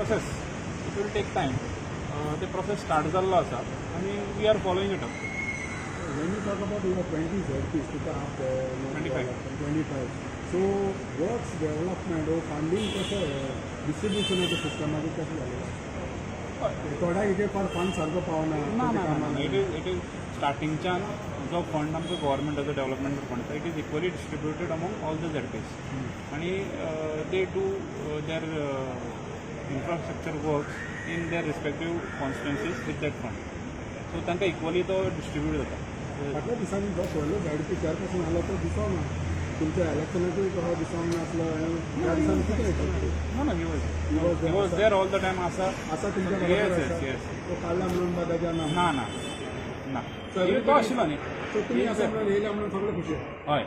process. It will take time. ते process start जाल्लो आसा आनी we are following it up. When you talk about your 20 ZPs, तुका 25. 25. So works development or funding कसं डिस्ट्रीब्युशनाच्या सिस्टमाचेर कशें जालें? थोड्या एक एक फावट फंड सारको पावना. ना ना, it is स्टार्टिंगच्यान जो फंड आमचो गव्हर्मेंटाचो डेव्हलपमेंट फंड आसा, it is equally distributed among all the ZPs आनी they do their infrastructure works in their respective constituencies with that fund. So तांकां इक्वली तो डिस्ट्रिब्यूट जाता. फाटल्या दिसांनी जो पयलो झेडपी चेअरपर्सन आसलो तो दिसो ना. तुमच्या इलेक्शनाकूय कसो दिसोंक नासलो. ह्या दिसांनी कितें? ना ना, he was there all the time आसा. आसा तुमच्या? येस. तो काडला म्हणून बा ताच्या ना? ना ना ना, तो आशिल्लो न्ही. सो तुमी आसा म्हणून, येयल्या म्हणून सगळे खुशी. हय.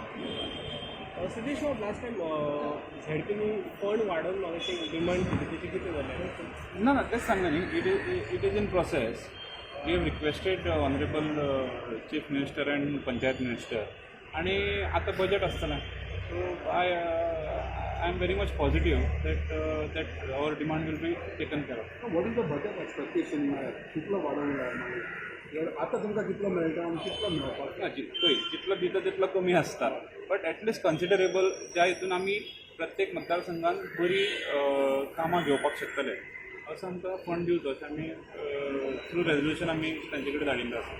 सिद्धेश बाब, लास्ट टायम झेडपीनी फंड वाडोवन मागचे डिमांड केली, तेची कितें जालें? ना ना, तेच सांगलें न्ही, it is in process. We have requested honourable Chief Minister and Panchayat Minister आणि आतां बजेट आसतलें, so I am very much positive that our demand will be taken care of. What is the budget expectation? कितलो वाडोवंक जाय मागीर? आतां तुमकां कितलो मेळटा आनी कितलो मेळपाक? ना, पळय, जितलो दिता तितलो कमी आसता, बट एटलिस्ट कन्सिडरेबल, ज्या हितून आमी प्रत्येक मतदारसंघात बरी कामां घेवपाक शकतले असो आमकां फंड दिवचो अशें आमी थ्रू रेजोल्युशन आमी तांचे कडेन धाडिल्लो आसा.